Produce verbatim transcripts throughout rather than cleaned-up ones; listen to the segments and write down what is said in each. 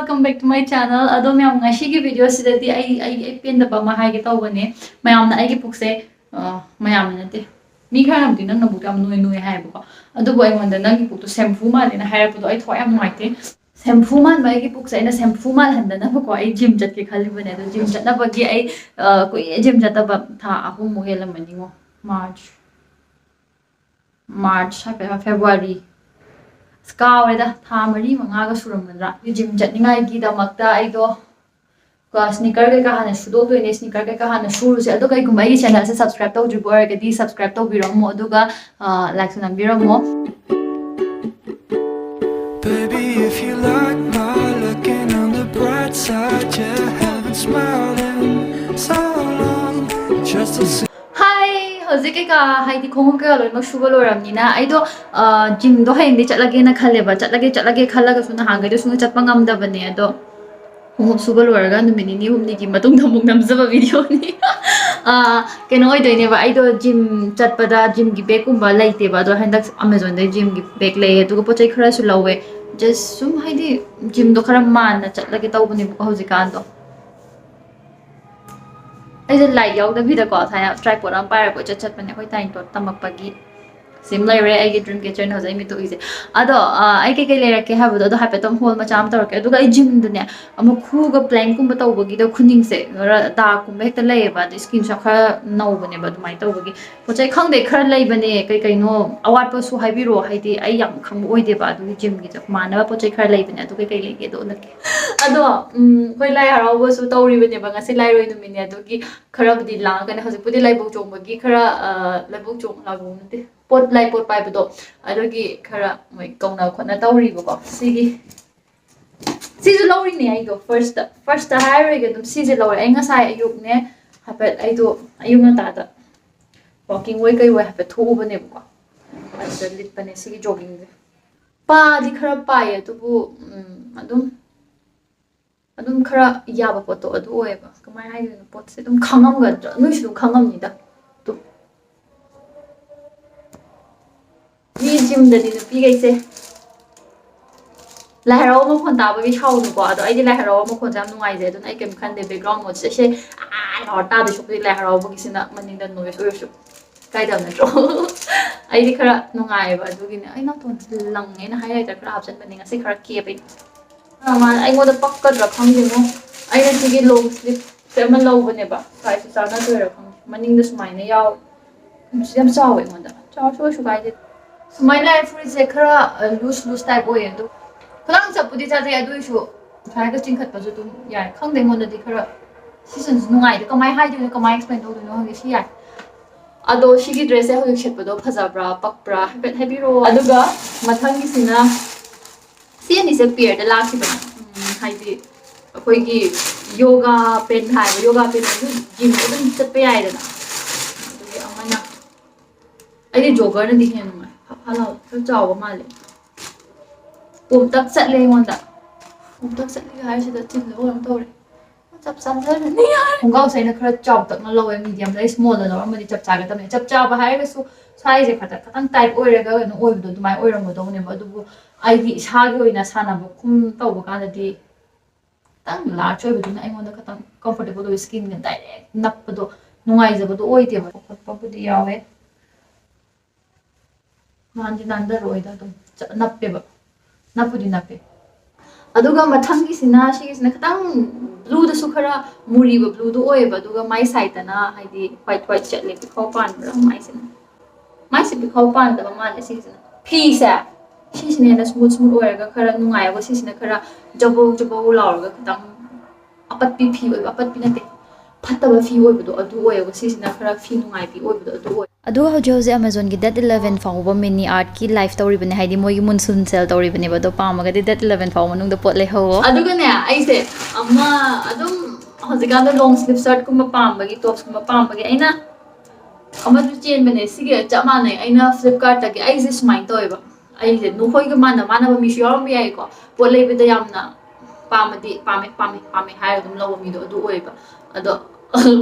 Welcome back to my channel. ꯑꯗꯣ ꯃꯌꯥꯝ, ꯉꯁꯤꯒꯤ ꯚꯤꯗꯤꯑꯣꯁꯤꯗꯗꯤ ꯑꯩ ꯑꯩ ꯑꯩ ꯄꯦꯟꯗꯕ ꯑꯃ ꯍꯥꯏꯒꯦ ꯇꯧꯕꯅꯦ꯫ ꯃꯌꯥꯝꯅ ꯑꯩꯒꯤ ꯄꯨꯛꯁꯦ, ꯑ, ꯃꯌꯥꯝꯅ ꯅꯠꯇꯦ, ꯃꯤ ꯈꯔ ꯑꯃꯗꯤ ꯅꯪ ꯅꯕꯨꯛ ꯌꯥꯝ ꯅꯣꯏ ꯅꯣꯏ ꯍꯥꯏꯌꯦꯕꯀꯣ꯫ ꯑꯗꯨꯕꯨ ꯑꯩꯉꯣꯟꯗ ꯅꯪꯒꯤ ꯄꯨꯛꯇꯣ ꯁꯦꯝꯐꯨ ꯃꯥꯜꯂꯦꯅ ꯍꯥꯏꯔꯛꯄꯗꯣ ꯑꯩ ꯊꯋꯥꯏ ꯌꯥꯝ ꯅꯨꯡꯉꯥꯏꯇꯦ꯫ ꯁꯦꯝꯐꯨ ꯃꯥꯟꯕ ꯑꯩꯒꯤ ꯄꯨꯛꯁꯦ ꯑꯩꯅ ꯁꯦꯝꯐꯨ ꯃꯥꯜꯍꯟꯗꯅꯕꯀꯣ ꯑꯩ ꯖꯤꯝ ꯆꯠꯀꯦ ꯈꯜꯂꯤꯕꯅꯦ꯫ ꯑꯗꯣ ꯖꯤꯝ ꯆꯠꯅꯕꯒꯤ ꯑꯩ, ꯑ, ꯀꯨꯏꯔꯦ ꯖꯤꯝ ꯆꯠꯇꯕ, ꯊꯥ ꯑꯍꯨꯝꯃꯨꯛ ꯍꯦꯜꯂꯝꯃꯅꯤꯉꯣ꯫ ꯃꯥꯔꯆ, ꯃꯥꯔꯆ ꯍꯥꯏꯐꯦꯠ, ꯐꯦꯕ꯭ꯔꯨꯋꯥꯔꯤ, ꯑꯁ, ꯀꯥꯎꯔꯦꯗ, ꯊꯥ ꯃꯔꯤ ꯃꯉꯥꯒ ꯁꯨꯔꯝꯃꯗ꯭ꯔꯥ? ꯑꯗꯨ ꯖꯤꯝ ꯆꯠꯅꯤꯡꯉꯥꯏꯒꯤꯗꯃꯛꯇ ꯑꯩꯗꯣ, ꯀꯣ, ꯁ꯭ꯅꯤꯀꯔ ꯀꯩꯀꯥ ꯍꯥꯟꯅ ꯁꯨꯗꯣꯛꯇꯣꯏꯅꯦ꯫ ꯁ꯭ꯅꯤꯀꯔ ꯀꯩꯀꯥ ꯍꯥꯟꯅ ꯁꯨꯔꯨꯁꯦ꯫ ꯑꯗꯣ ꯀꯩꯒꯨꯝꯕ ꯑꯩꯒꯤ ꯆꯦꯅꯦꯜꯁꯦ ꯁꯕꯁꯀ꯭ꯔꯥꯏꯕ ꯇꯧꯗ꯭ꯔꯤꯕ ꯑꯣꯏꯔꯒꯗꯤ ꯁꯕꯁꯀ꯭ꯔꯥꯏꯕ ꯇꯧꯕꯤꯔꯝꯃꯣ, ꯑꯗꯨꯒ, ꯑ, ꯂꯥꯏꯛꯁꯨ ꯅꯝꯕꯤꯔꯝꯃꯣ꯫ Baby, if you like my looking on the bright side, yeah, haven't smiled in so long. Just to see. ꯍꯥꯏ, ꯍꯧꯖꯤꯛ ꯀꯩꯀꯥ ꯍꯥꯏꯗꯤ ꯈꯣꯡꯎꯞ ꯀꯩꯀꯥ ꯂꯣꯏꯅꯃꯛ ꯁꯨꯕ ꯂꯣꯏꯔꯕꯅꯤꯅ ꯑꯩꯗꯣ, ꯑ, ꯖꯤꯝꯗꯣ ꯍꯌꯦꯡꯗꯤ ꯆꯠꯂꯒꯦꯅ ꯈꯜꯂꯦꯕ꯫ ꯆꯠꯂꯒꯦ ꯆꯠꯂꯒꯦ ꯈꯜꯂꯒꯁꯨ ꯅꯍꯥꯟꯈꯩꯗꯣ ꯁꯨꯡꯆꯠ ꯆꯠꯄ ꯉꯝꯗꯕꯅꯦ꯫ ꯑꯗꯣ ꯈꯣꯡꯎꯞ ꯁꯨꯕ ꯂꯣꯏꯔꯒ ꯅꯨꯃꯤꯠ ꯅꯤꯅꯤ ꯍꯨꯝꯅꯤꯒꯤ ꯃꯇꯨꯡꯗ ꯑꯃꯨꯛ ꯅꯝꯖꯕ ꯚꯤꯗꯤꯑꯣꯅꯤ꯫ ꯑ, ꯀꯩꯅꯣ ꯑꯣꯏꯗꯣꯏꯅꯦꯕ, ꯑꯩꯗꯣ ꯖꯤꯝ ꯆꯠꯄꯗ ꯖꯤꯝꯒꯤ ꯕꯦꯒꯀꯨꯝꯕ ꯂꯩꯇꯦꯕ, ꯑꯗꯣ ꯍꯟꯗꯛ ꯑꯃꯥꯖꯣꯟꯗꯩ ꯖꯤꯝꯒꯤ ꯕꯦꯒ ꯂꯩꯌꯦ, ꯑꯗꯨꯒ ꯄꯣꯠ ꯆꯩ ꯈꯔꯁꯨ ꯂꯧꯋꯦ꯫ ꯖꯁ ꯁꯨꯝ ꯍꯥꯏꯗꯤ ꯖꯤꯝꯗꯣ ꯈꯔ ꯃꯥꯟꯅ ꯆꯠꯂꯒꯦ ꯇꯧꯕꯅꯦꯕꯀꯣ ꯍꯧꯖꯤꯛꯀꯥꯟꯗꯣ꯫ ꯑꯩꯁꯦ ꯂꯥꯏꯠ ꯌꯥꯎꯗꯕꯤꯗꯀꯣ ꯁꯨꯃꯥꯏꯅ ꯇ꯭ꯔꯥꯏꯄꯣꯠ ꯑꯃ ꯄꯥꯏꯔꯒ ꯀꯣꯏꯆꯠ ꯆꯠꯄꯅꯦ ꯑꯩꯈꯣꯏ ꯇꯥꯏꯅꯤꯇꯣꯠ ꯇꯝꯃꯛꯄꯒꯤ꯫ ꯁꯤꯝ ꯂꯩꯔꯦ ꯑꯩꯒꯤ ꯗ꯭ꯔꯤꯝ ꯀꯦꯆꯔꯅ ꯍꯧꯖꯤꯛ ꯑꯩ ꯃꯤꯠꯇ ꯎꯏꯁꯦ꯫ ꯑꯗꯣ, ꯑ, ꯑꯩ ꯀꯩꯀꯩ ꯂꯩꯔꯛꯀꯦ ꯍꯥꯏꯕꯗꯣ ꯑꯗꯣ ꯍꯥꯏꯐꯦꯠꯇꯪ ꯍꯣꯜ ꯃꯆꯥ ꯑꯃ ꯇꯧꯔꯛꯀꯦ꯫ ꯑꯗꯨꯒ ꯑꯩ ꯖꯤꯝꯗꯅꯦ ꯑꯃꯨꯛ ꯈꯨꯒ ꯄ꯭ꯂꯦꯡꯀꯨꯝꯕ ꯇꯧꯕꯒꯤꯗ ꯈꯨꯅꯤꯡꯁꯦ ꯈꯔ ꯗꯥꯛꯀꯨꯝꯕ ꯍꯦꯛꯇ ꯂꯩꯌꯦꯕ, ꯑꯗꯩ ꯁ꯭ꯀꯤꯟꯁꯨ ꯈꯔ ꯅꯧꯕꯅꯦꯕ, ꯑꯗꯨꯃꯥꯏꯅ ꯇꯧꯕꯒꯤ ꯄꯣꯠ ꯆꯩ ꯈꯪꯗꯦ ꯈꯔ ꯂꯩꯕꯅꯦ꯫ ꯀꯩ ꯀꯩꯅꯣ ꯑꯋꯥꯠꯄꯁꯨ ꯍꯥꯏꯕꯤꯔꯛꯑꯣ, ꯍꯥꯏꯗꯤ ꯑꯩ ꯌꯥꯝ ꯈꯪꯕ ꯑꯣꯏꯗꯦꯕ ꯑꯗꯨꯒꯤ ꯖꯤꯝꯒꯤꯗꯣ꯫ ꯃꯥꯟꯅꯕ ꯄꯣꯠ ꯆꯩ ꯈꯔ ꯂꯩꯕꯅꯦ, ꯑꯗꯨ ꯀꯩꯀꯩ ꯂꯩꯒꯦꯗꯣ ꯎꯠꯂꯛꯀꯦ꯫ ꯑꯗꯣ, ꯎꯝ, ꯑꯩꯈꯣꯏ ꯂꯥꯏ ꯍꯔꯥꯎꯕꯁꯨ ꯇꯧꯔꯤꯕꯅꯦꯕ, ꯉꯁꯤ ꯂꯥꯏꯔꯣꯏ ꯅꯨꯃꯤꯠꯅꯦ, ꯑꯗꯨꯒꯤ ꯈꯔꯕꯨꯗꯤ ꯂꯥꯡꯉꯒꯅꯦ꯫ ꯍꯧꯖꯤꯛꯄꯨꯗꯤ ꯂꯥꯏꯕꯧ ꯆꯣꯡꯕꯒꯤ ꯈꯔ, ꯑ, ꯂꯥꯏꯕꯧ ꯆꯣꯡ-, ꯂꯥꯏꯕꯧ ꯅꯠꯇꯦ, ꯄꯣꯠ, ꯂꯥꯏ ꯄꯣꯠ ꯄꯥꯏꯕꯗꯣ, ꯑꯗꯨꯒꯤ ꯈꯔ ꯃꯣꯏ ꯀꯧꯅ ꯈꯣꯠꯅ ꯇꯧꯔꯤꯕꯀꯣ꯫ ꯁꯤꯒꯤ, ꯁꯤꯁꯨ ꯂꯧꯔꯤꯅꯦ ꯑꯩꯗꯣ꯫ ꯐꯥꯔꯁꯇ, ꯐꯥꯔꯁꯇ ꯍꯥꯏꯔꯣꯏꯒꯦ, ꯑꯗꯨꯝ ꯁꯤꯁꯦ ꯂꯧꯔꯦ꯫ ꯑꯩ ꯉꯁꯥꯏ ꯑꯌꯨꯛꯅꯦ ꯍꯥꯏꯐꯦꯠ, ꯑꯩꯗꯣ ꯑꯌꯨꯛ ꯉꯟꯇꯥꯗ ꯋꯥꯛꯀꯤꯡ ꯑꯣꯏ ꯀꯩ ꯑꯣꯏ ꯍꯥꯏꯐꯦꯠ ꯊꯣꯛꯎꯕꯅꯦꯕꯀꯣ, ꯑꯗꯨꯗ ꯂꯤꯠꯄꯅꯦ ꯁꯤꯒꯤ ꯖꯣꯒꯤꯡꯁꯦ꯫ ꯄꯥꯗꯤ ꯈꯔ ꯄꯥꯏꯌꯦ, ꯑꯗꯨꯕꯨ, ꯎꯝ, ꯑꯗꯨꯝ ꯑꯗꯨꯝ ꯈꯔ ꯌꯥꯕ ꯄꯣꯠꯇꯣ ꯑꯗꯨ ꯑꯣꯏꯌꯦꯕ꯫ ꯀꯃꯥꯏꯅ ꯍꯥꯏꯗꯣꯏꯅꯣ? ꯄꯣꯠꯁꯦ ꯑꯗꯨꯝ ꯈꯪꯉꯝꯒꯗ꯭ꯔꯥ? ꯅꯣꯏꯁꯨ ꯑꯗꯨꯝ ꯈꯪꯉꯝꯅꯤꯗ꯫ ꯑꯗꯨꯝ ꯃꯤ ꯖꯤꯝꯗꯗꯤ ꯅꯨꯄꯤꯈꯩꯁꯦ ꯂꯥꯏ ꯍꯔꯥꯎꯕ ꯃꯈꯣꯟ ꯇꯥꯕꯒꯤ ꯁꯥꯎꯅꯨꯀꯣ, ꯑꯗꯣ ꯑꯩꯗꯤ ꯂꯥꯏ ꯍꯔꯥꯎꯕ ꯃꯈꯣꯟꯁꯦ ꯌꯥꯝ ꯅꯨꯡꯉꯥꯏꯖꯩ, ꯑꯗꯨꯅ ꯑꯩ ꯀꯩꯝ ꯈꯟꯗꯦ꯫ Background noise ꯁꯦ ꯑꯥ ꯂꯥꯎꯔ ꯇꯥꯗꯣꯏ ꯁꯔꯨꯛꯄꯨꯗꯤ ꯂꯥꯏ ꯍꯔꯥꯎꯕꯒꯤꯁꯤꯅ ꯃꯅꯤꯡꯗ noise ꯑꯣꯏꯔꯁꯨ ꯀꯥꯏꯗꯕ ꯅꯠꯇ꯭ꯔꯣ? ꯑꯩꯗꯤ ꯈꯔ ꯅꯨꯡꯉꯥꯏꯌꯦꯕ, ꯑꯗꯨꯒꯤꯅꯦ꯫ ꯑꯩ ꯅꯥꯇꯣꯟꯁꯦ ꯂꯪꯉꯦꯅ highlighter ꯈꯔ ꯍꯥꯞꯆꯟꯕꯅꯦ, ꯉꯁꯤ ꯈꯔ ꯀꯦꯕꯩ꯫ ꯑ, ꯃꯥꯅ ꯑꯩꯉꯣꯟꯗ ꯄꯛꯀꯗ꯭ꯔꯥ ꯈꯪꯗꯦꯉꯣ꯫ ꯑꯩꯅ ꯁꯤꯒꯤ long sleeve ꯁꯦ ꯑꯃ ꯂꯧꯕꯅꯦꯕ, size ꯁꯦ ꯆꯥꯟꯅꯗꯣꯏꯔꯥ ꯈꯪꯗꯦ꯫ ꯃꯅꯤꯡꯗ ꯁꯨꯃꯥꯏꯅ ꯌꯥꯎ-, ꯁꯤ ꯌꯥꯝ ꯆꯥꯎꯋꯦ ꯑꯩꯉꯣꯟꯗ꯫ ꯆꯥꯎꯔꯁꯨ ꯀꯩꯁꯨ ꯀꯥꯏꯗꯦ꯫ ꯁꯨꯃꯥꯏꯅ ꯂꯥꯛꯑꯦ꯫ ꯐꯨꯔꯤꯠꯁꯦ ꯈꯔ, ꯑ, loose loose type ꯑꯣꯏꯌꯦ, ꯑꯗꯣ ꯈꯤꯇꯪ ꯆꯞꯄꯨꯗꯤ ꯆꯥꯖꯩ, ꯑꯗꯨ ꯑꯣꯏꯁꯨ ꯁꯨꯃꯥꯏꯅ ꯆꯤꯡꯈꯠꯄꯁꯨ ꯑꯗꯨꯝ ꯌꯥꯏ꯫ ꯈꯪꯗꯦ, ꯑꯩꯉꯣꯟꯗꯗꯤ ꯈꯔ ꯁꯤꯁꯟꯁꯦ ꯅꯨꯡꯉꯥꯏꯗꯦ꯫ ꯀꯃꯥꯏꯅ ꯍꯥꯏꯗꯣꯏꯅꯣ, ꯀꯃꯥꯏꯅ explain ꯇꯧꯗꯣꯏꯅꯣ ꯈꯪꯗꯦ꯫ ꯁꯤ ꯌꯥꯏ꯫ ꯑꯗꯣ ꯁꯤꯒꯤ dress ꯁꯦ ꯍꯧꯖꯤꯛ ꯁꯦꯠꯄꯗꯣ ꯐꯖꯕ꯭ꯔꯥ, ꯄꯛꯄ꯭ꯔꯥ ꯍꯥꯏꯐꯦꯠ ꯍꯥꯏꯕꯤꯔꯛꯑꯣ꯫ ꯑꯗꯨꯒ ꯃꯊꯪꯒꯤꯁꯤꯅ ꯁꯤ ꯑꯅꯤꯁꯦ pair ꯗ ꯂꯥꯛꯈꯤꯕꯅꯦ꯫ ꯎꯝ, ꯍꯥꯏꯗꯤ ꯑꯩꯈꯣꯏꯒꯤ yoga pant ꯍꯥꯏꯕ, yoga pant ꯑꯗꯨ gym ꯗ ꯑꯗꯨꯝ ꯆꯠꯄ ꯌꯥꯏꯗꯅ꯫ ꯑꯗꯨꯒꯤ ꯑꯃꯅ, ꯑꯩꯗꯤ jogger ꯅꯗꯤ ꯍꯦꯟꯅ ꯅꯨꯡꯉꯥꯏ꯫ ꯐ ꯐ ꯂꯥꯎ ꯈꯔ ꯆꯥꯎꯕ ꯃꯥꯜꯂꯦ꯫ ꯄꯣꯝꯇꯛ ꯆꯠꯂꯦ ꯑꯩꯉꯣꯟꯗ꯫ ꯄꯣꯝꯇꯛ ꯆꯠꯂꯤꯒ ꯍꯥꯏꯁꯤꯗ ꯆꯤꯟꯗꯕ ꯀꯩꯅꯣꯝ ꯇꯧꯔꯦ꯫ ꯆꯞ ꯆꯥꯖꯔꯅꯤ ꯌꯥꯔꯦ꯫ ꯈꯣꯡꯒ꯭ꯔꯥꯎꯁꯦ ꯑꯩꯅ ꯈꯔ ꯆꯥꯎꯇꯛꯅ ꯂꯧꯋꯦ, medium ꯗꯩ small ꯗ ꯂꯧꯔꯝꯃꯗꯤ ꯆꯞ ꯆꯥꯒꯗꯕꯅꯦ꯫ ꯆꯞ ꯆꯥꯕ ꯍꯥꯏꯔꯒꯁꯨ size ꯁꯦ ꯈꯇꯪ, ꯈꯇꯪ tight ꯑꯣꯏꯔꯒ ꯀꯩꯅꯣ ꯑꯣꯏꯕꯗꯣ ꯑꯗꯨꯃꯥꯏꯅ ꯑꯣꯏꯔꯝꯒꯗꯧꯕꯅꯦꯕ꯫ ꯑꯗꯨꯕꯨ ꯑꯩꯒꯤ ꯏꯁꯥꯒꯤ ꯑꯣꯏꯅ ꯁꯥꯟꯅꯕ ꯈꯨꯝ ꯇꯧꯕ ꯀꯥꯟꯗꯗꯤ ꯈꯤꯇꯪ large ꯑꯣꯏꯕꯗꯨꯅ ꯑꯩꯉꯣꯟꯗ ꯈꯤꯇꯪ comfortable ꯑꯣꯏ꯫ Skin ꯗ direct ꯅꯞꯄꯗꯣ ꯅꯨꯡꯉꯥꯏꯖꯕꯗꯣ ꯑꯣꯏꯗꯦꯕ꯫ ꯈꯣꯠꯄꯕꯨꯗꯤ ꯌꯥꯎꯋꯦ꯫ ꯅꯥꯟꯗꯤ ꯅꯥꯟꯗꯔꯣꯏꯗ, ꯑꯗꯨꯝ ꯆ-, ꯅꯞꯄꯦꯕ꯫ ꯅꯞꯄꯨꯗꯤ ꯅꯞꯄꯦ꯫ ꯑꯗꯨꯒ ꯃꯊꯪꯒꯤꯁꯤꯅ, ꯁꯤꯒꯤꯁꯤꯅ ꯈꯤꯇꯪ blue ꯗꯁꯨ ꯈꯔ ꯃꯨꯔꯤꯕ blue ꯗꯣ ꯑꯣꯏꯌꯦꯕ, ꯑꯗꯨꯒ ꯃꯥꯏ side ꯇꯅ ꯍꯥꯏꯗꯤ white white ꯆꯠꯂꯦ꯫ ꯄꯤꯈꯥꯎ ꯄꯥꯟꯕ꯭ꯔꯥ ꯃꯥꯏꯁꯤꯅ? ꯃꯥꯏꯁꯦ ꯄꯤꯈꯥꯎ ꯄꯥꯟꯗꯕ ꯃꯥꯜꯂꯦ ꯁꯤꯒꯤꯁꯤꯅ꯫ ꯐꯤꯁꯦ ꯁꯤꯁꯤꯅ ꯍꯦꯟꯅ smooth smooth ꯑꯣꯏꯔꯒ ꯈꯔ ꯅꯨꯡꯉꯥꯏꯌꯦꯕ꯫ ꯁꯤꯁꯤꯅ ꯈꯔ ꯖꯕꯧ ꯖꯕꯧ ꯂꯥꯎꯔꯒ ꯈꯤꯇꯪ ꯑꯄꯠꯄꯤ ꯐꯤ ꯑꯣꯏꯕ, ꯑꯄꯠꯄꯤ ꯅꯠꯇꯦ, ꯐꯠꯇꯕ ꯐꯤ ꯑꯣꯏꯕꯗꯣ ꯑꯗꯨ ꯑꯣꯏꯌꯦꯕ꯫ ꯁꯤꯁꯤꯅ ꯈꯔ ꯐꯤ ꯅꯨꯡꯉꯥꯏꯕꯤ ꯑꯣꯏꯕꯗꯣ ꯑꯗꯨ ꯑꯣꯏ꯫ ꯑꯗꯨꯒ ꯍꯧꯖꯤꯛ ꯍꯧꯖꯤꯛ Amazon ꯒꯤ date eleven ꯐꯥꯎꯕ mini art ꯀꯤ live ꯇꯧꯔꯤꯕꯅꯦ, ꯍꯥꯏꯗꯤ ꯃꯣꯏꯒꯤ monsoon sale ꯇꯧꯔꯤꯕꯅꯦꯕ꯫ ꯑꯗꯣ ꯄꯥꯝꯃꯒꯗꯤ date eleven ꯐꯥꯎꯕ ꯃꯅꯨꯡꯗ ꯄꯣꯠ ꯂꯩꯍꯧꯋꯣ꯫ ꯑꯗꯨꯒꯅꯦ, ꯑꯩꯁꯦ ꯑꯃ ꯑꯗꯨꯝ ꯍꯧꯖꯤꯛꯀꯥꯟꯗꯣ long sleeve shirt ꯀꯨꯝꯕ ꯄꯥꯝꯕꯒꯤ, tops ꯀꯨꯝꯕ ꯄꯥꯝꯕꯒꯤ ꯑꯩꯅ ꯑꯃꯁꯨ ꯆꯦꯟꯕꯅꯦ꯫ ꯁꯤꯒ ꯆꯞ ꯃꯥꯟꯅꯩ꯫ ꯑꯩꯅ Flipkart ꯇꯒꯤ, ꯑꯩꯁꯦ ꯁꯨꯃꯥꯏꯅ ꯇꯧꯋꯦꯕ, ꯑꯩꯁꯦ ꯅꯈꯣꯏꯒ ꯃꯥꯟꯅ ꯃꯥꯟꯅꯕ ꯃꯤꯁꯨ ꯌꯥꯎꯔꯝꯕ ꯌꯥꯏꯀꯣ꯫ ꯄꯣꯠ ꯂꯩꯕꯗ ꯌꯥꯝꯅ ꯄꯥꯝꯃꯗꯤ ꯄꯥꯝꯃꯦ, ꯄꯥꯝꯃꯦ, ꯄꯥꯝꯃꯦ ꯍꯥꯏꯔꯒ ꯑꯗꯨꯝ ꯂꯧꯕ ꯃꯤꯗꯣ ꯑꯗꯨ ꯑꯣꯏꯌꯦꯕ꯫ ꯑꯗꯣ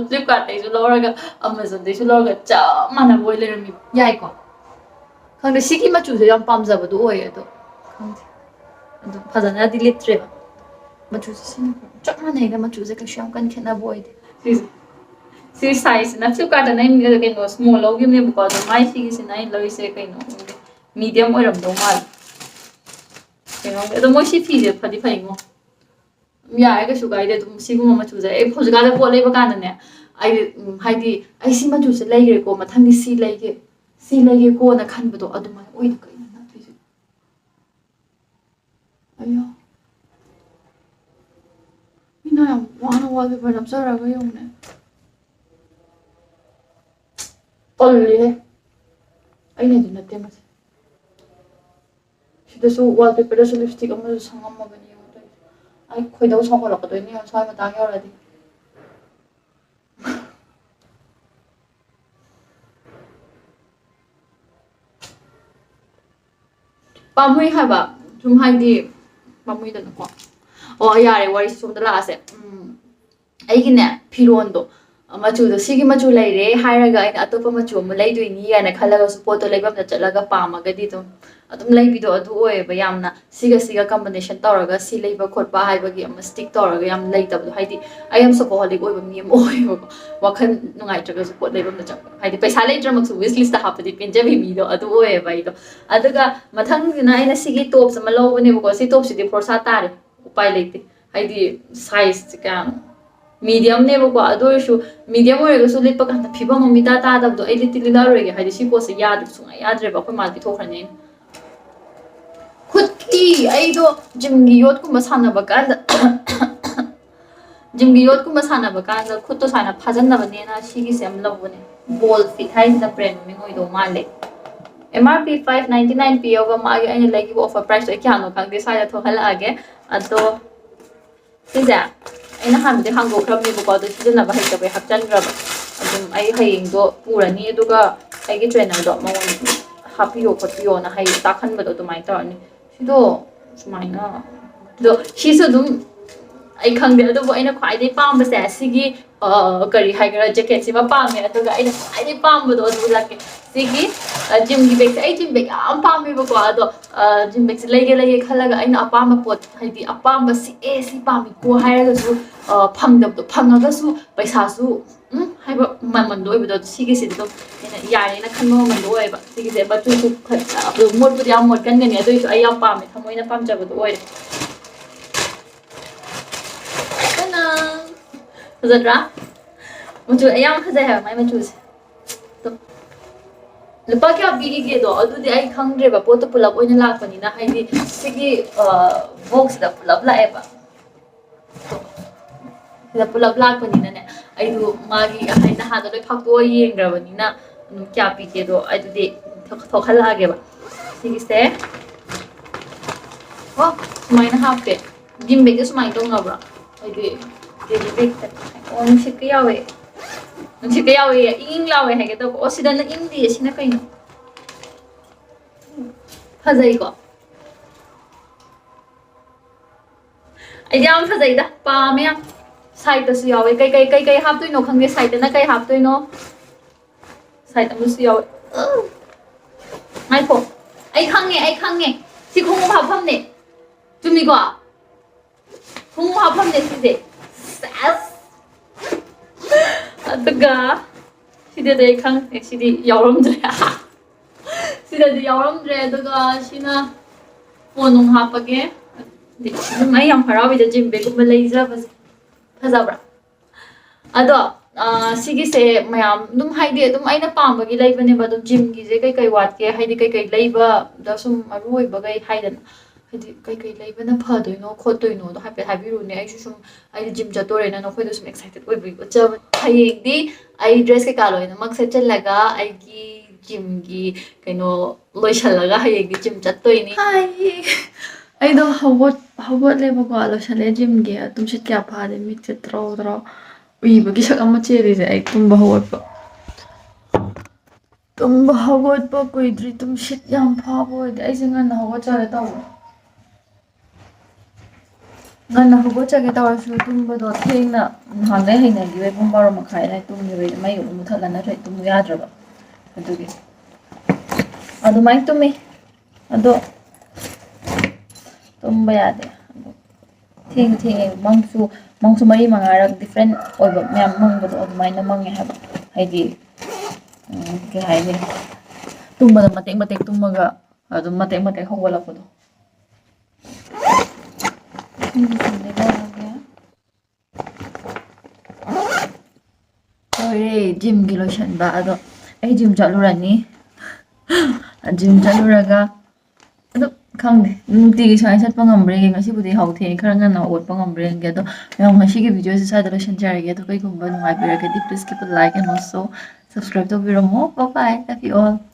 Flipkart ꯇꯩꯁꯨ ꯂꯧꯔꯒ Amazon ꯗꯩꯁꯨ ꯂꯧꯔꯒ ꯆꯞ ꯃꯥꯟꯅꯕ ꯑꯣꯏ ꯂꯩꯔꯝꯃꯤꯕ꯫ ꯌꯥꯏꯀꯣ? ꯈꯪꯗꯦ, ꯁꯤꯒꯤ ꯃꯆꯨꯁꯦ ꯌꯥꯝ ꯄꯥꯝꯖꯕꯗꯣ ꯑꯣꯏꯌꯦ꯫ ꯑꯗꯣ ꯈꯪꯗꯦ, ꯑꯗꯨ ꯐꯖꯅꯗꯤ ꯂꯤꯠꯇ꯭ꯔꯦꯕ꯫ ꯃꯆꯨꯁꯦ ꯁꯤꯅ ꯆꯞ ꯃꯥꯟꯅꯩꯗ, ꯃꯆꯨꯁꯦ ꯀꯩꯁꯨ ꯌꯥꯝ ꯀꯟꯅ ꯈꯦꯠꯅꯕ ꯑꯣꯏꯗꯦ꯫ ꯁꯤꯁꯦ, ꯁꯤ sizeꯁꯤꯅ Flipkartꯇ ꯅꯪ ꯀꯩꯅꯣ small ꯂꯧꯈꯤꯕꯅꯦꯕꯀꯣ, ꯑꯗꯣ ꯃꯥꯏ ꯁꯤꯒꯤꯁꯤꯅ ꯑꯩꯅ ꯂꯧꯔꯤꯁꯦ ꯀꯩꯅꯣ ꯈꯪꯗꯦ, medium ꯑꯣꯏꯔꯝꯗꯧ ꯃꯥꯜꯂꯦ꯫ ꯀꯩꯅꯣ ꯈꯪꯗꯦ꯫ ꯑꯗꯣ ꯃꯣꯏ ꯁꯤ ꯐꯤꯁꯦ ꯐꯗꯤ ꯐꯩꯉꯣ꯫ ꯌꯥꯔꯦ, ꯀꯩꯁꯨ ꯀꯥꯏꯗꯦ꯫ ꯑꯗꯨꯝ ꯁꯤꯒꯨꯝꯕ ꯃꯆꯨꯁꯦ ꯑꯩ ꯍꯧꯖꯤꯛꯀꯥꯟꯗ ꯄꯣꯠ ꯂꯩꯕ ꯀꯥꯟꯗꯅꯦ, ꯑꯩ, ꯎꯝ, ꯍꯥꯏꯗꯤ ꯑꯩ ꯁꯤ ꯃꯆꯨꯁꯦ ꯂꯩꯈ꯭ꯔꯦꯀꯣ, ꯃꯊꯪꯗꯤ ꯁꯤ ꯂꯩꯒꯦ, ꯁꯤ ꯂꯩꯒꯦꯀꯣꯅ ꯈꯟꯕꯗꯣ ꯑꯗꯨꯃꯥꯏꯅ ꯑꯣꯏꯗꯦ꯫ ꯀꯩꯅꯣ ꯅꯠꯇꯣꯏꯁꯦ? ꯑꯌꯥ꯫ ꯃꯤꯅ ꯌꯥꯝ ꯋꯥꯅ wallpaper ꯅꯞꯆꯔꯒ ꯌꯦꯡꯉꯨꯅꯦ꯫ ꯇꯜꯂꯤꯍꯦ꯫ ꯑꯩꯅꯗꯤ ꯅꯠꯇꯦ ꯃꯁꯦ꯫ ꯁꯤꯗꯁꯨ wallpaperꯗꯁꯨ lipstick ꯑꯃꯁꯨ ꯁꯪꯉꯝꯃꯕꯅꯤ ꯌꯦꯡꯉꯣ ꯇꯧꯔꯤꯁꯦ꯫ ꯑꯩ ꯈꯣꯏꯗꯧ ꯁꯥꯎꯒꯠꯂꯛꯀꯗꯣꯏꯅꯤ ꯌꯦꯡꯉꯣ ꯁ꯭ꯋꯥꯏ ꯃꯇꯥꯡ ꯌꯧꯔꯗꯤ꯫ ꯄꯥꯝꯃꯨꯏ ꯍꯥꯏꯕ꯫ ꯁꯨꯝ ꯍꯥꯏꯗꯤ ꯄꯥꯝꯃꯨꯏꯗꯅꯀꯣ꯫ ꯑꯣ, ꯌꯥꯔꯦ, ꯋꯥꯔꯤꯁꯦ ꯁꯣꯝꯗ ꯂꯥꯛꯑꯁꯦ꯫ ꯎꯝ, ꯑꯩꯒꯤꯅꯦ, ꯐꯤꯔꯣꯟꯗꯣ, ꯃꯆꯨꯗꯣ ꯁꯤꯒꯤ ꯃꯆꯨ ꯂꯩꯔꯦ ꯍꯥꯏꯔꯒ ꯑꯩꯅ ꯑꯇꯣꯞꯄ ꯃꯆꯨ ꯑꯃ ꯂꯩꯗꯣꯏꯅꯤ ꯍꯥꯏꯅ ꯈꯜꯂꯒꯁꯨ ꯄꯣꯠꯇꯣ ꯂꯩꯐꯝꯗ ꯆꯠꯂꯒ ꯄꯥꯝꯃꯒꯗꯤ ꯑꯗꯨꯝ, ꯑꯗꯨꯝ ꯂꯩꯕꯤꯗꯣ ꯑꯗꯨ ꯑꯣꯏꯌꯦꯕ꯫ ꯌꯥꯝꯅ ꯁꯤꯒ ꯁꯤꯒ combination ꯇꯧꯔꯒ ꯁꯤ ꯂꯩꯕ ꯈꯣꯠꯄ ꯍꯥꯏꯕꯒꯤ ꯑꯃ stick ꯇꯧꯔꯒ ꯌꯥꯝ ꯂꯩꯇꯕꯗꯣ꯫ ꯍꯥꯏꯗꯤ ꯑꯩ ꯌꯥꯝ shopaholic ꯑꯣꯏꯕ ꯃꯤ ꯑꯃ ꯑꯣꯏꯌꯦꯕꯀꯣ꯫ ꯋꯥꯈꯜ ꯅꯨꯡꯉꯥꯏꯇ꯭ꯔꯒꯁꯨ ꯄꯣꯠ ꯂꯩꯐꯝꯗ ꯆꯠꯄ꯫ ꯍꯥꯏꯗꯤ ꯄꯩꯁꯥ ꯂꯩꯇ꯭ꯔꯃꯛꯁꯨ wish listꯇ ꯍꯥꯞꯄꯗꯤ ꯄꯦꯟꯖꯕꯤ ꯃꯤꯗꯣ ꯑꯗꯨ ꯑꯣꯏꯌꯦꯕ ꯑꯩꯗꯣ꯫ ꯑꯗꯨꯒ ꯃꯊꯪꯁꯤꯅ ꯑꯩꯅ ꯁꯤꯒꯤ topꯁ ꯑꯃ ꯂꯧꯕꯅꯦꯕꯀꯣ꯫ ꯁꯤ topꯁꯤꯗꯤ ꯐꯣꯔꯁꯥ ꯇꯥꯔꯦ꯫ ꯎꯄꯥꯏ ꯂꯩꯇꯦ꯫ ꯍꯥꯏꯗꯤ sizeꯁꯦ ꯀꯌꯥꯅꯣ? Mediumꯅꯦꯕꯀꯣ꯫ ꯑꯗꯨ ꯑꯣꯏꯔꯁꯨ medium ꯑꯣꯏꯔꯒꯁꯨ ꯂꯤꯠꯄ ꯀꯥꯟꯗ ꯐꯤꯕꯝ ꯑꯃ ꯏꯇꯥ ꯇꯥꯗꯕꯗꯣ꯫ ꯑꯩ ꯂꯤꯠꯇꯤ ꯂꯤꯠꯂꯛꯑꯔꯣꯏꯒꯦ꯫ ꯍꯥꯏꯗꯤ ꯁꯤ ꯄꯣꯠꯁꯦ ꯌꯥꯗ꯭ꯔꯦ, ꯁꯨꯡꯌꯥ ꯌꯥꯗ꯭ꯔꯦꯕ꯫ ꯑꯩꯈꯣꯏ ꯃꯥꯗ ꯄꯤꯊꯣꯛꯈ꯭ꯔꯅꯤ ꯑꯩꯅ꯫ ꯈꯨꯠꯇꯤ ꯑꯩꯗꯣ gymꯒꯤ ꯌꯣꯠꯀꯨꯝꯕ ꯁꯥꯟꯅꯕ ꯀꯥꯟꯗ gymꯒꯤ ꯌꯣꯠꯀꯨꯝꯕ ꯁꯥꯟꯅꯕ ꯀꯥꯟꯗ ꯈꯨꯠꯇꯣ ꯁꯨꯃꯥꯏꯅ ꯐꯥꯖꯟꯅꯕꯅꯦꯅ ꯁꯤꯒꯤꯁꯦ ꯑꯃ ꯂꯧꯕꯅꯦ꯫ Ball fit ꯍꯥꯏꯁꯤꯅ brand ꯃꯃꯤꯡ ꯑꯣꯏꯗꯧ ꯃꯥꯜꯂꯦ꯫ M R P five ninety nine ꯄꯤꯌꯣꯒ ꯃꯥꯒꯤ ꯑꯩꯅ ꯂꯩꯈꯤꯕ offer priceꯇꯣ ꯑꯩ ꯀꯌꯥꯅꯣ ꯈꯪꯗꯦ, ꯁ꯭ꯋꯥꯏꯗ ꯊꯣꯛꯍꯜꯂꯛꯑꯒꯦ꯫ ꯑꯗꯣ ꯁꯤꯁꯦ ꯑꯩꯅ ꯍꯥꯟꯅꯗꯤ ꯍꯥꯡꯗꯣꯛꯈ꯭ꯔꯕꯅꯦꯕꯀꯣ, ꯑꯗꯨ ꯁꯤꯖꯤꯟꯅꯕ ꯍꯩꯇꯕꯩ ꯍꯥꯞꯆꯟꯈ꯭ꯔꯕ꯫ ꯑꯗꯨꯝ ꯑꯩ ꯍꯌꯦꯡꯗꯣ ꯄꯨꯔꯅꯤ, ꯑꯗꯨꯒ ꯑꯩꯒꯤ trainerꯗꯣ ꯃꯉꯣꯟꯗ ꯍꯥꯞꯄꯤꯌꯣ ꯈꯣꯠꯄꯤꯌꯣꯅ ꯍꯥꯏ ꯇꯥꯛꯍꯟꯕꯗꯣ ꯑꯗꯨꯃꯥꯏꯅ ꯇꯧꯔꯅꯤ꯫ ꯁꯤꯗꯣ ꯁꯨꯃꯥꯏꯅ, ꯑꯗꯣ ꯁꯤꯁꯨ ꯑꯗꯨꯝ ꯑꯩ ꯈꯪꯗꯦ, ꯑꯗꯨꯕꯨ ꯑꯩꯅ ꯈ꯭ꯋꯥꯏꯗꯒꯤ ꯄꯥꯝꯕꯁꯦ ꯁꯤꯒꯤ, ꯑ, ꯀꯔꯤ ꯍꯥꯏꯒꯦꯔꯥ, jacketꯁꯤꯃ ꯄꯥꯝꯃꯦ꯫ ꯑꯗꯨꯒ ꯑꯩꯅ ꯈ꯭ꯋꯥꯏꯗꯒꯤ ꯄꯥꯝꯕꯗꯣ ꯑꯗꯨ ꯎꯠꯂꯛꯀꯦ꯫ ꯁꯤꯒꯤ ꯖꯤꯝꯒꯤ ꯕꯦꯒꯁꯦ, ꯑꯩ ꯖꯤꯝ ꯕꯦꯒ ꯌꯥꯝ ꯄꯥꯝꯃꯦꯕꯀꯣ꯫ ꯑꯗꯣ ꯖꯤꯝ ꯕꯦꯒꯁꯦ ꯂꯩꯒꯦ ꯂꯩꯒꯦ ꯈꯜꯂꯒ ꯑꯩꯅ ꯑꯄꯥꯝꯕ ꯄꯣꯠ, ꯍꯥꯏꯗꯤ ꯑꯄꯥꯝꯕ ꯁꯤ ꯑꯦ ꯁꯤ ꯄꯥꯝꯃꯤꯀꯣ ꯍꯥꯏꯔꯒꯁꯨ ꯐꯪꯗꯕꯗꯣ, ꯐꯪꯉꯒꯁꯨ ꯄꯩꯁꯥꯁꯨ ꯎꯝ ꯍꯥꯏꯕ ꯃꯃꯟꯗꯣ ꯑꯣꯏꯕꯗꯣ, ꯁꯤꯒꯤꯁꯤꯗꯤ ꯑꯗꯨꯝ ꯑꯩꯅ ꯌꯥꯔꯦꯅ ꯈꯟꯕ ꯃꯃꯟꯗꯣ ꯑꯣꯏꯌꯦꯕ꯫ ꯁꯤꯒꯤꯁꯦ ꯃꯆꯨꯁꯨ ꯐ-, ꯑꯗꯨ ꯃꯣꯠꯄꯨꯗꯤ ꯌꯥꯝ ꯃꯣꯠꯀꯟꯒꯅꯤ, ꯑꯗꯨ ꯑꯣꯏꯁꯨ ꯑꯩ ꯌꯥꯝ ꯄꯥꯝꯃꯦ, ꯊꯃꯣꯏꯅ ꯄꯥꯝꯖꯕꯗꯣ ꯑꯣꯏꯔꯦ꯫ ꯇꯅꯥ! ꯐꯖꯗ꯭ꯔꯥ? ꯃꯆꯨ ꯑꯩ ꯌꯥꯝ ꯐꯖꯩ ꯍꯥꯏꯕ ꯃꯥꯏ ꯃꯆꯨꯁꯦ꯫ ꯑꯗꯨꯝ ꯂꯨꯄꯥ ꯀꯌꯥ ꯄꯤꯔꯤꯒꯦꯗꯣ ꯑꯗꯨꯗꯤ ꯑꯩ ꯈꯪꯗ꯭ꯔꯦꯕ, ꯄꯣꯠꯇꯣ ꯄꯨꯂꯞ ꯑꯣꯏꯅ ꯂꯥꯛꯄꯅꯤꯅ, ꯍꯥꯏꯗꯤ ꯁꯤꯒꯤ ꯕꯣꯛꯁꯁꯤꯗ ꯄꯨꯂꯞ ꯂꯥꯛꯑꯦꯕ꯫ ꯁꯤꯗ ꯄꯨꯂꯞ ꯂꯥꯛꯄꯅꯤꯅꯅꯦ, ꯑꯩꯗꯣ ꯃꯥꯒꯤ ꯍꯥꯏ ꯅꯍꯥꯟꯗꯣ ꯂꯣꯏ ꯐꯥꯛꯇꯣꯛꯑ ꯌꯦꯡꯈ꯭ꯔꯕꯅꯤꯅ ꯑꯗꯨꯝ ꯀꯌꯥ ꯄꯤꯒꯦꯗꯣ ꯑꯗꯨꯗꯤ ꯊꯣꯛ-, ꯊꯣꯛꯍꯜꯂꯛꯑꯒꯦꯕ꯫ ꯁꯤꯒꯤꯁꯦ, ꯑꯣ, ꯁꯨꯃꯥꯏꯅ ꯍꯥꯞꯄꯦ꯫ ꯖꯤꯝ ꯕꯦꯒꯁꯦ ꯁꯨꯃꯥꯏꯅ ꯇꯧꯅꯕ꯭ꯔꯣ? ꯍꯥꯏꯗꯤ ꯗꯦꯂꯤ ꯕꯦꯒꯇ꯫ ꯑꯣ, ꯅꯨꯡꯁꯤꯠꯀ ꯌꯥꯎꯋꯦ꯫ ꯅꯨꯡꯁꯤꯠꯀ ꯌꯥꯎꯋꯦ, ꯏꯪ ꯏꯪ ꯂꯥꯎꯋꯦ ꯍꯥꯏꯒꯦ ꯇꯧꯕ꯫ ꯑꯣ, ꯁꯤꯗꯅ ꯏꯪꯗꯤꯌꯦ, ꯁꯤꯅ ꯀꯩꯅꯣ? ꯐꯖꯩꯀꯣ? ꯑꯩꯗꯤ ꯌꯥꯝ ꯐꯖꯩꯗ, ꯄꯥꯝꯃꯦ ꯌꯥꯝ꯫ ꯁꯥꯏꯠꯇꯁꯨ ꯌꯥꯎꯋꯦ꯫ ꯀꯩꯀꯩ, ꯀꯩꯀꯩ ꯍꯥꯞꯇꯣꯏꯅꯣ ꯈꯪꯗꯦ, ꯁꯥꯏꯠꯇꯅ ꯀꯩ ꯍꯥꯞꯇꯣꯏꯅꯣ? ꯁꯥꯏꯠ ꯑꯃꯁꯨ ꯌꯥꯎꯋꯦ꯫ ꯉꯥꯏꯈꯣ, ꯑꯩ ꯈꯪꯉꯦ, ꯑꯩ ꯈꯪꯉꯦ꯫ ꯁꯤ ꯈꯣꯡꯎꯞ ꯍꯥꯞꯐꯝꯅꯦ꯫ ꯆꯨꯝꯃꯤꯀꯣ? ꯈꯣꯡꯎꯞ ꯍꯥꯞꯐꯝꯅꯦ ꯁꯤꯁꯦ꯫ ꯁꯦꯁ! ꯑꯗꯨꯒ ꯁꯤꯗꯗꯤ ꯑꯩ ꯈꯪꯗꯦ, ꯁꯤꯗꯤ ꯌꯥꯎꯔꯝꯗ꯭ꯔꯦ꯫ ꯁꯤꯗꯗꯤ ꯌꯥꯎꯔꯝꯗ꯭ꯔꯦ꯫ ꯑꯗꯨꯒ ꯁꯤꯅ ꯐꯣꯟ ꯅꯨꯡ ꯍꯥꯞꯄꯒꯦ꯫ ꯑꯗꯨꯝ ꯑꯩ ꯌꯥꯝ ꯍꯔꯥꯎꯋꯤꯗ ꯖꯤꯝ ꯕꯦꯒꯀꯨꯝꯕ ꯂꯩꯖꯕꯁꯦ꯫ ꯐꯖꯕ꯭ꯔꯥ? ꯑꯗꯣ, ꯑ, ꯁꯤꯒꯤꯁꯦ ꯃꯌꯥꯝ ꯑꯗꯨꯝ, ꯍꯥꯏꯗꯤ, ꯑꯗꯨꯝ ꯑꯩꯅ ꯄꯥꯝꯕꯒꯤ ꯂꯩꯕꯅꯦꯕ꯫ ꯑꯗꯨꯝ ꯖꯤꯝꯒꯤꯁꯦ ꯀꯩꯀꯩ ꯋꯥꯠꯀꯦ, ꯍꯥꯏꯗꯤ ꯀꯩꯀꯩ ꯂꯩꯕꯗ ꯁꯨꯝ ꯃꯔꯨ ꯑꯣꯏꯕꯈꯩ ꯍꯥꯏꯗꯅ, ꯍꯥꯏꯗꯤ ꯀꯩꯀꯩ ꯂꯩꯕꯅ ꯐꯗꯣꯏꯅꯣ ꯈꯣꯠꯇꯣꯏꯅꯣꯗꯣ ꯍꯥꯏꯐꯦꯠ ꯍꯥꯏꯕꯤꯔꯨꯅꯦ꯫ ꯑꯩꯁꯨ ꯁꯨꯝ, ꯑꯩꯗꯤ ꯖꯤꯝ ꯆꯠꯇꯣꯔꯦꯅ ꯅꯈꯣꯏꯗ ꯁꯨꯝ ꯑꯦꯛꯁꯥꯏꯇꯦꯠ ꯑꯣꯏꯕꯒꯤ ꯎꯠꯆꯕꯅꯦ꯫ ꯍꯌꯦꯡꯗꯤ ꯑꯩ ꯗ꯭ꯔꯦꯁ ꯀꯩꯀꯥ ꯂꯣꯏꯅꯃꯛ ꯁꯦꯠꯆꯜꯂꯒ ꯑꯩꯒꯤ ꯖꯤꯝꯒꯤ ꯀꯩꯅꯣ ꯂꯣꯏꯁꯜꯂꯒ ꯍꯌꯦꯡꯗꯤ ꯖꯤꯝ ꯆꯠꯇꯣꯏꯅꯤ꯫ ꯍꯥꯏ꯫ ꯑꯩꯗꯣ ꯍꯧꯒꯠ-, ꯍꯧꯒꯠꯂꯦꯕꯀꯣ, ꯂꯣꯏꯁꯜꯂꯦ ꯖꯤꯝꯒꯤ꯫ ꯇꯨꯝꯁꯤꯠ ꯀꯌꯥ ꯐꯥꯗꯦ, ꯃꯤꯠꯁꯦ ꯇ꯭ꯔꯣ ꯇ꯭ꯔꯣ ꯎꯏꯕꯒꯤ ꯁꯛ ꯑꯃ ꯆꯦꯜꯂꯤꯁꯦ ꯑꯩ ꯇꯨꯝꯕ ꯍꯧꯒꯠꯄ꯫ ꯇꯨꯝꯕ ꯍꯧꯒꯠꯄ ꯀꯨꯏꯗ꯭ꯔꯤ, ꯇꯨꯝꯁꯤꯠ ꯌꯥꯝ ꯐꯥꯕ ꯑꯣꯏꯗꯦ꯫ ꯑꯩꯁꯦ ꯉꯟꯅ ꯍꯧꯒꯠꯆꯒꯦ ꯇꯧꯕ꯫ ꯉꯟꯅ ꯍꯧꯒꯠꯆꯒꯦ ꯇꯧꯔꯁꯨ ꯇꯨꯝꯕꯗꯣ ꯊꯦꯡꯅ, ꯅꯍꯥꯟꯗꯩ ꯍꯩꯅꯈꯤꯕꯩ ꯄꯨꯡ ꯕꯥꯔꯣ ꯃꯈꯥꯏ ꯑꯗꯥꯏ ꯇꯨꯝꯈꯤꯕꯩ ꯃꯩ ꯑꯃꯨꯛ ꯃꯨꯊꯠꯂ ꯅꯠꯇ꯭ꯔꯗꯤ ꯇꯨꯝꯕ ꯌꯥꯗ꯭ꯔꯕ꯫ ꯑꯗꯨꯒꯤ ꯑꯗꯨꯃꯥꯏꯅ ꯇꯨꯝꯃꯤ꯫ ꯑꯗꯣ ꯇꯨꯝꯕ ꯌꯥꯗꯦ꯫ ꯑꯗꯣ ꯊꯦꯡ ꯊꯦꯡꯉꯦ꯫ ꯃꯪꯁꯨ, ꯃꯪꯁꯨ ꯃꯔꯤ ꯃꯉꯥꯔꯛ different ꯑꯣꯏꯕ ꯃꯌꯥꯝ ꯃꯪꯕꯗꯣ ꯑꯗꯨꯃꯥꯏꯅ ꯃꯪꯉꯦ ꯍꯥꯏꯕ꯫ ꯍꯥꯏꯗꯤ, ꯎꯝ, ꯀꯩ ꯍꯥꯏꯅꯤ? ꯇꯨꯝꯕꯗ ꯃꯇꯦꯛ ꯃꯇꯦꯛ ꯇꯨꯝꯃꯒ ꯑꯗꯨꯝ ꯃꯇꯦꯛ ꯃꯇꯦꯛ ꯍꯧꯒꯠꯂꯛꯄꯗꯣ꯫ ꯁꯤꯁꯤꯡꯁꯦ ꯂꯧꯔꯒꯦ꯫ ꯂꯣꯏꯔꯦ ꯖꯤꯝꯒꯤ ꯂꯣꯏꯁꯟꯕ꯫ ꯑꯗꯣ ꯑꯩ ꯖꯤꯝ ꯆꯠꯂꯨꯔꯅꯤ꯫ ꯖꯤꯝ ꯆꯠꯂꯨꯔꯒ ꯑꯗꯨ ꯈꯪꯗꯦ, ꯅꯨꯡꯇꯤꯒꯤ ꯁꯨꯃꯥꯏꯅ ꯆꯠꯄ ꯉꯝꯕ꯭ꯔꯥ ꯌꯦꯡꯒꯦ꯫ ꯉꯁꯤꯕꯨꯗꯤ ꯍꯧꯊꯦꯡ ꯈꯔ ꯉꯟꯅ ꯍꯧꯒꯠꯄ ꯉꯝꯕ꯭ꯔꯥ ꯌꯦꯡꯒꯦ꯫ ꯑꯗꯣ ꯃꯌꯥꯝ, ꯉꯁꯤꯒꯤ videoꯁꯦ ꯁ꯭ꯋꯥꯏꯗ ꯂꯣꯏꯁꯤꯟꯖꯔꯒꯦ꯫ ꯑꯗꯣ ꯀꯩꯒꯨꯝꯕ ꯅꯨꯡꯉꯥꯏꯕꯤꯔꯒꯗꯤ please give a like and also subscribe ꯇꯧꯕꯤꯔꯝꯃꯣ꯫ Bye bye, love you all.